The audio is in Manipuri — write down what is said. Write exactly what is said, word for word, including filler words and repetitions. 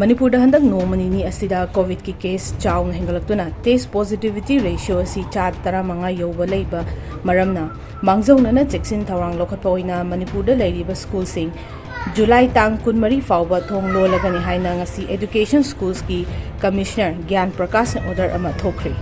ꯃꯅꯤꯄꯨꯔꯗ ꯍꯟꯗꯛ ꯅꯣꯡꯃ ꯅꯤꯅꯤ ꯑꯁꯤꯗ ꯀꯣꯚꯤꯗꯀꯤ ꯀꯦꯁ ꯆꯥꯎꯅ ꯍꯦꯟꯒꯠꯂꯛꯇꯨꯅ ꯇꯦꯁ ꯄꯣꯖꯤꯇꯤꯚꯤꯇꯤ ꯔꯦꯁꯤꯌꯣ ꯑꯁꯤ ꯆꯥꯗ ꯇꯔꯥꯃꯉꯥ ꯌꯧꯕ ꯂꯩꯕ ꯃꯔꯝꯅ ꯃꯥꯡꯖꯧꯅꯅ ꯆꯦꯛꯁꯤꯟ ꯊꯧꯔꯥꯡ ꯂꯧꯈꯠꯄ ꯑꯣꯏꯅ ꯃꯅꯤꯄꯨꯔꯗ ꯂꯩꯔꯤꯕ ꯁ꯭ꯀꯨꯜꯁꯤꯡ ꯖꯨꯂꯥꯏ ꯇꯥꯡ ꯀꯨꯟꯃꯔꯤ ꯐꯥꯎꯕ ꯊꯣꯡ ꯂꯣꯜꯂꯒꯅꯤ ꯍꯥꯏꯅ ꯉꯁꯤ ꯑꯦꯗꯨꯀꯦꯁꯟ ꯁ꯭ꯀꯨꯜꯁꯀꯤ ꯀꯃꯤꯁꯅꯔ ꯒ꯭ꯌꯥꯟ ꯄ꯭ꯔꯀꯥꯁꯅ ꯑꯣꯔꯗꯔ ꯑꯃ ꯊꯣꯛꯈ꯭ꯔꯦ꯫